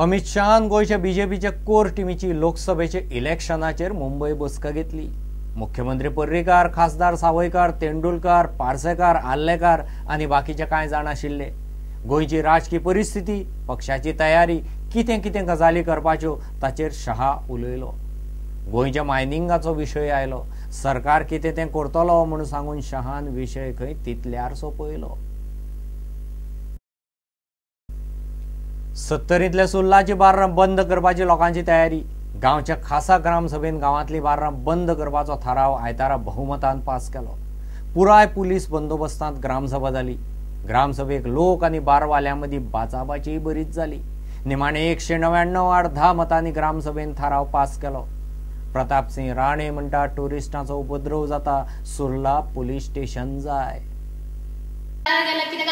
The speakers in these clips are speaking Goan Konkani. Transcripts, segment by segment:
अमित शहान गोंयच्या बीजेपीच्या कोर टिमीची लोकसभेच्या इलेक्शनाचेर मुंबय बसका घेतली. मुख्यमंत्री पर्रीकार, खासदार सावयकार, तेंडुलकार, पार्सेकार, आर्लेकार आनी बाकीचे कांय जाण आशिल्ले. गोंयची राजकी परिस्थिती, पक्षाची तयारी, कितें कितें गजाली करपाच्यो ताचेर शहा उलयलो. गोंयच्या मायनिंगाचो विशय आयलो. सरकार कितें तें करतलो म्हूण सांगून शहान विशय खंय तितल्यार सोंपयलो. सत्तरींतल्या सुर्लाची बार्रां बंद करपाची लोकांची तयारी. गांवच्या खासा ग्रामसभेन गांवांतली बार्रां बंद करपाचो थाराव आयतारा बहुमतान पास केलो. पुराय पुलीस बंदोबस्तांत ग्रामसभा जाली. ग्रामसभेक लोक आनी बारवाल्यां मदीं बाचाबाचीय बरीच जाली. निमाणे 199 आड 10 मतांनी ग्रामसभेन थाराव पास केलो. प्रतापसिंह राणे म्हणटा, ट्युरिस्टांचो उपद्रव जाता, सुर्ला पुलीस स्टेशन जाय.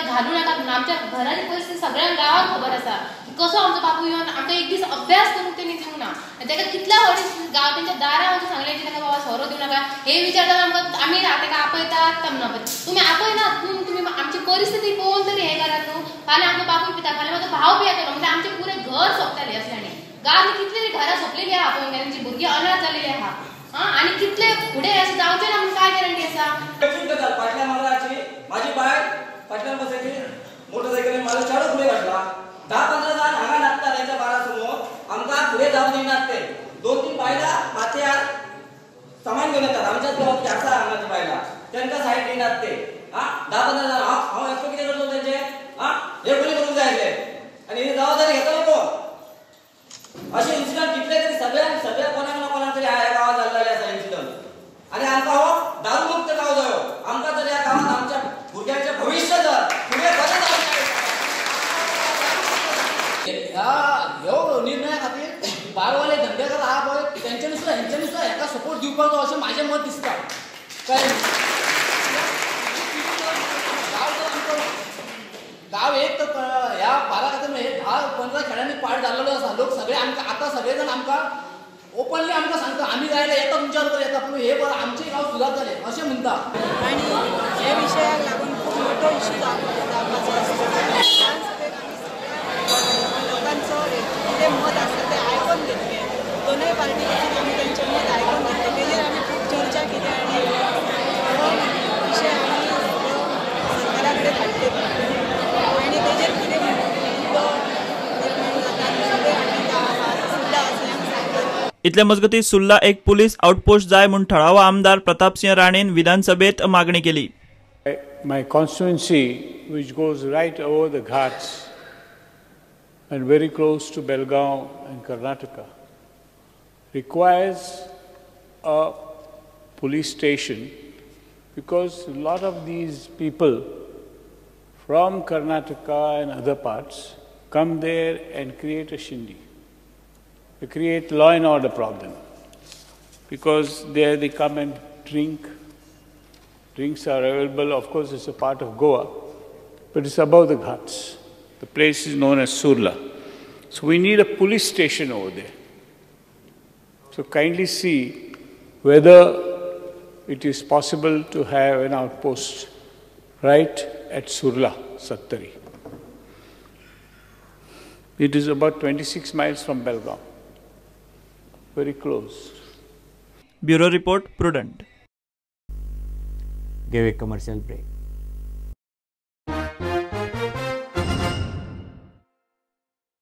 घालू नाका. आमच्या घराची परिस्थिती सगळ्यांक गांवाक खबर आसा. कसो आमचो बापूय येवन आमकां एक दीस अभ्यास करूंक तेणी दिवंक ना. ताका कितल्या फावटी गांव तेंच्या दारां वचून सांगलें की ताका बाबा सोरो दिवं नाका. हे विचारतात आमकां, आमी ताका आपयतात ताका आपयतात, तुमी आपयनात, पूण तुमी आमची परिस्थिती पळोवन तरी हें करात न्हू. फाल्यां आमचो बापूय पिता, फाल्यां म्हजो भाव पियेतलो, म्हणजे आमचें पुरें घर सोंपतालें असल्यानी. गांवांत कितली घरां सोंपलेली आहा पळोवंक गेल्यार, तेंची भुरगीं अनाथ जालेली आहा. आनी कितले फुडें अशें जावचें ना म्हणून काय गॅरंटी आसा. फाटल्या मंगळाची माझी बायल फाटल्यान बसयली मोटरसायकलीन म्हाजो चेडो फुडें घातला. 10-15 जाण हांगा नाचता तेंच्या बारा समोर, आमकां फुडें जावं दिनात ते. 2-3 बायलां माथ्यार सामान घेवन येतात, आमच्याच गांवांत आसा हांगाची बायलां, तेंकां सायड दिनात ते. 10-15 जाण हांव एकटो कितें करतलो तेंचें? हे कोणी करूंक जाय आसलें आनी ही जबाबदारी घेतलो कोण? अशे इन्सिडंट कितले तरी सगळ्यांक सगळ्या कोणाक ना कोणाक तरी ह्या गांवांत जाल्ले आसा इन्सिडंट. आनी आमकां हो दारू मुक्त गांव जायो. आमकां जर ह्या गांवांत आमच्या भुरग्यांचें भविश्य जर फुडें बरें जावंक ह्या ह्यो निर्णया खातीर बारवाले धंदेकार आहा पळय तेंच्यांनी सुद्दां हेंच्यांनी सुद्दां हेका सपोर्ट दिवपाक जाय अशें म्हाजें मत दिसता. कळ्ळें? गांव एक तर ह्या बारा खातीर हे 10-15 खेड्यांनी पाड जाल्लो आसा. लोक सगळे आमकां आतां सगळे जाण आमकां ओपनली आमकां सांगता आमी जाय जाल्यार येता तुमच्या बरोबर येता, पूण हे बरें आमचें गांव सुदार जालें अशें म्हणटा. आनी हे विशयाक लागून खूब मोठो इशू जावपाचो आसा. विधानसभेक आमी सगळ्या लोकांचो कितें मत आसा तें आयकून घेतलें. दोनूय पार्टी वचून आमी तेंचें मत आयकून घेतलें. तेजेर आमी खूब चर्चा केली आनी हो विशय आमी सरकारा कडेन धाडले आनी तेजेर कितें मुद्दो निर्माण जाता सगळें आमी सुर्ला वासियांक सांगले. इतले मजगती सुर्ला एक पुलीस आउटपोस्ट जाय म्हूण थळावो आमदार प्रतापसिंह राणेन विधानसभेत मागणी केली. My constituency, which goes right over the Ghats and very close to Belgaum and Karnataka, requires a police station because a lot of these people from Karnataka and other parts come there and create a shindy. They create law and order problem because there they come and drink. Drinks are available, of course it's a part of Goa, but it's above the Ghats. The place is known as Surla. So we need a police station over there. So kindly see whether it is possible to have an outpost right at Surla, Sattari. It is about 26 miles from Belgaum. Very close. Bureau Report, Prudent. Give a commercial break.